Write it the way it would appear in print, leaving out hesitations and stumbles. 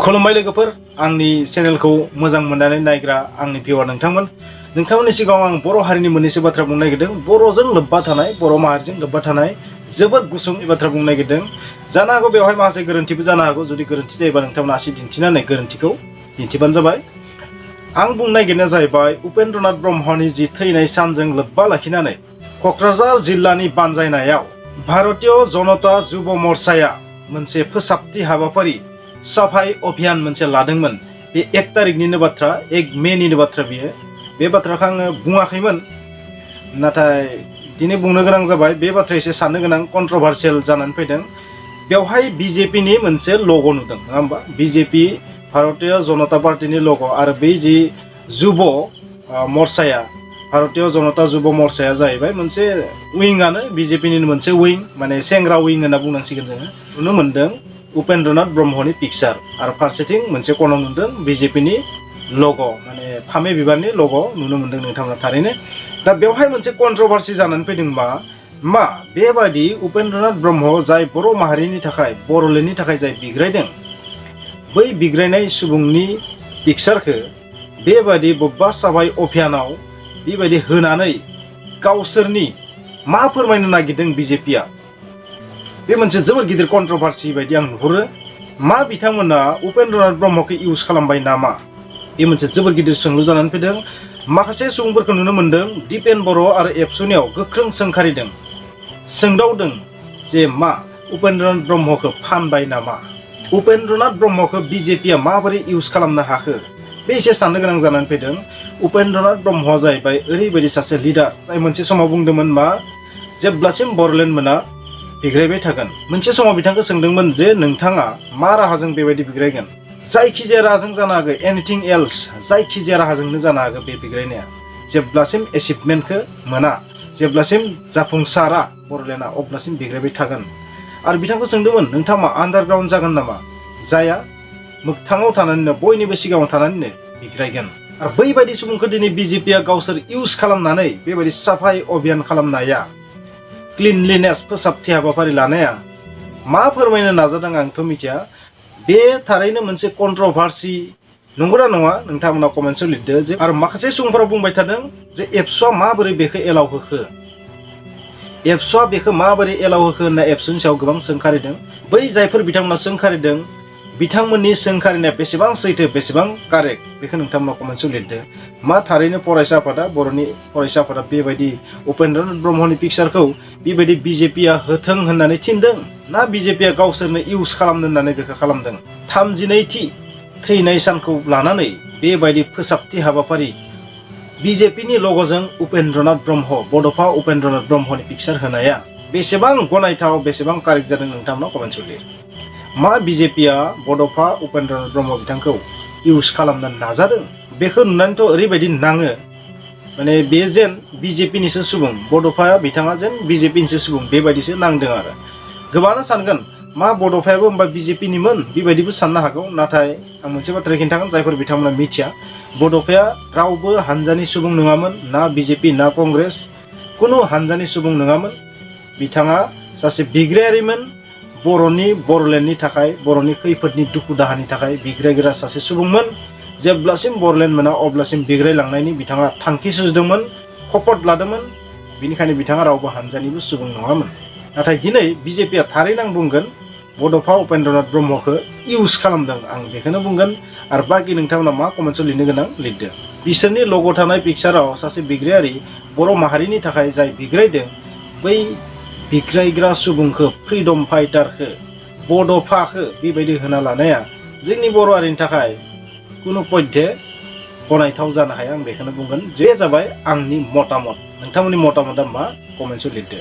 खुलुमबाय लोगोफोर आंनि चेनेलखौ मोजां मोननानै नायग्रा आंनि भिउआर नोंथांमोननि सिगाङाव आं बर' हारिनि मोननैसो बाथ्रा बुंनो नागिरदों। बर'जों लोब्बा थानाय बर' माहारिजों लोब्बा थानाय जोबोद गुसुं बाथ्रा बुंनो नागिरदों। जानो हागौ बेवहाय माखासे गोरोन्थिबो जानो हागौ। जुदि गोरोन्थि जायोबा नोंथांमोना आसि दिन्थिनानै गोरोन्थिखौ दिन्थिबानो जाबाय। आं बुंनो नागिरनाया जाहैबाय उपेन्द्रनाथ ब्रह्मनि जि थैनाय सानजों लोब्बा लाखिनानै क'क्राझार जिल्लानि बानजायनायाव भारतीय जनता युब मोर्चाया मोनसे फोसाबथि हाबाफारि साफाई अभियान मोनसे लादोंमोन। बे 1 तारिखनिनो बाथ्रा, 1 मेनिनो बाथ्रा बियो। बे बाथ्राखौ आङो बुङाखैमोन, नाथाय दिनै बुंनो गोनां जाबाय। बे बाथ्राया एसे साननो गोनां, कन्ट्रभार्सियेल जानानै फैदों। बेवहाय बीजेपीनि मोनसे लग' नुदों, नङा होमबा? बीजेपी भारतीय जनता पार्टीनि लग' आरो बै जि युब मोर्चाया भारतीय जनता युब मोर्चाया जाहैबाय मोनसे उइंआनो, बीजेपीनि मोनसे उइं, माने सेंग्रा उइं होनना बुंनांसिगोन जोङो। नुनो मोन्दों उपेन्द्रनाथ ब्रह्मनि पिक्चार आरो फारसेथिं मोनसे क'नाव नुदों बीजेपीनि लग', माने फामे बिबारनि लग' नुनो मोन्दों नोंथांमोना थारैनो। दा बेवहाय मोनसे कन्ट्रभार्सि जानानै फैदोंबा मा बेबायदि उपेन्द्रनाथ ब्रह्म जाय बर' माहारिनि थाखाय, बर'लेण्डनि थाखाय जाय बिग्रायदों, बै बिग्रायनाय सुबुंनि पिक्चारखौ बेबायदि बबेबा साफाई अभियानाव बेबायदि होनानै गावसोरनि मा फोरमायनो नागिरदों बीजेपीआ? बे मोनसे जोबोद गिदिर कन्ट्रभार्सि बायदि आं नुहुरो। मा बिथांमोना उपेन्द्रनाथ ब्रह्मखौ इउज खालामबाय नामा? बे मोनसे जोबोद गिदिर सोंलु जानानै फैदों। माखासे सुबुंफोरखौ नुनो मोन्दों दिपेन बर' आरो एबसुनियाव गोख्रों सोंखारिदों, सोंदावदों जे मा उपेन्द्रनाथ ब्रह्मखौ फानबाय नामा? उपेन्द्रनाथ ब्रह्मखौ बीजेपीआ माबोरै इउज खालामनो हाखो? बे एसे साननो गोनां जानानै फैदों। उपेन्द्रनाथ ब्रह्मआ जाहैबाय ओरैबायदि सासे लिडार जाय मोनसे समाव बुंदोंमोन मा, जेब्लासिम बर'लेण्ड मोना बिग्रायबाय थागोन। मोनसे समाव बिथांखौ सोंदोंमोन जे नोंथाङा मा राहाजों बेबायदि बिग्रायगोन? जायखिजाया राहाजों जानो हागौ, एनिथिं एल्स, जायखिजाया राहाजोंनो जानो हागौ बे बिग्रायनाया, जेब्लासिम एचिभमेन्टखौ मोना, जेब्लासिम जाफुंसारा बर'लेण्डआ, अब्लासिम बिग्रायबाय थागोन। आरो बिथांखौ सोंदोंमोन नोंथाङा मा आन्डारग्राउन्ड जागोन नामा? जाया, मोगथाङाव थानानैनो, बयनिबो सिगाङाव थानानैनो बिग्रायगोन। आरो बैबायदि सुबुंखौ दिनै बीजेपीआ गावसोर इउज खालामनानै बेबायदि साफाई अभियान खालामनाया, क्लिनलिनेस फोसाबथि हाबाफारि लानाया मा फोरमायनो नाजादों आंथ' मिथिया। बे थारैनो मोनसे कन्ट्रभार्सि नंगौना नङा? नोंथांमोना कमेन्ट्सआव लिरदो। जे आरो माखासे सुबुंफोरा बुंबाय थादों जे एबसुआ माबोरै बेखौ एलाउ होखो, एबसुआ बेखौ माबोरै एलाउ होखो होनना एबसुनि सायाव गोबां सोंखारिदों। बै जायफोर बिथांमोना सोंखारिदों, बिथांमोननि सोंखारिनाया बेसेबां सैथो, बेसेबां कारेक्ट, बेखौ नोंथांमोना कमेन्ट्सआव लिरदो। मा थारैनो फरायसा आफादा, बर'नि फरायसा आफादा बेबायदि उपेन्द्रनाथ ब्रह्मनि पिक्चारखौ बेबायदि बीजेपीआ होथों होननानै थिनदों, ना बीजेपीआ गावसोरनो इउज खालामनो होननानै बेखौ खालामदों? 32थि थैनाय सानखौ लानानै बेबायदि फोसाबथि हाबाफारि बीजेपीनि लग'जों उपेन्द्रनाथ ब्रह्म, बड'फा उपेन्द्रनाथ ब्रह्मनि पिक्चार होनाया बेसेबां गनायथाव, बेसेबां कारेक्ट जादों नोंथांमोना कमेन्ट्सआव लिर। मा बीजेपीआ बड'फा उपेन्द्रनाथ ब्रह्म बिथांखौ इउज खालामनो नाजादों? बेखौ नुनानैथ' ओरैबायदि नाङो, माने बे जेन बीजेपीनिसो सुबुं, बड'फाया बिथाङा जेन बीजेपीनिसो सुबुं बेबायदिसो नांदों। आरो गोबाङानो सानगोन मा बड'फायाबो होमबा बीजेपीनिमोन, बेबायदिबो साननो हागौ। नाथाय आं मोनसे बाथ्रा खिन्थागोन, जायफोर बिथांमोना मिथिया, बड'फाया रावबो हानजानि सुबुं नङामोन, ना बीजेपी ना कंग्रेस, कुनु हानजानि सुबुं नङामोन। बिथाङा सासे बिग्रायारिमोन, बर'नि, बर'लेण्डनि थाखाय, बर'नि खैफोदनि दुखु दाहानि थाखाय बिग्रायग्रा सासे सुबुंमोन। जेब्लासिम बर'लेण्ड मोना अब्लासिम बिग्रायलांनायनि बिथाङा थांखि सुजुदोंमोन, खपत लादोंमोन। बेनिखायनो बिथाङा रावबो हानजानिबो सुबुं नङामोन। नाथाय दिनै बीजेपीआ थारैनो आं बुंगोन बड'फा उपेन्द्रनाथ ब्रह्मखौ इउज खालामदों, आं बेखौनो बुंगोन। आरो बाखि नोंथांमोना मा कमेन्ट्सआव लिरनो गोनां लिरदो। बिसोरनि लग' थानाय पिक्चाराव सासे बिग्रायारि बर' माहारिनि थाखाय जाय बिग्रायदों, बै बिग्रायग्रा सुबुंखौ, फ्रिडम फाइटारखौ, बड'फाखौ बेबायदि होना लानाया जोंनि बर' हारिनि थाखाय कुनु पयधे गनायथाव जानो हाया, आं बेखौनो बुंगोन। जे जाबाय आंनि मतामत। नोंथांमोननि मतामतआ मा? कमेन्ट्सआव लिरदो।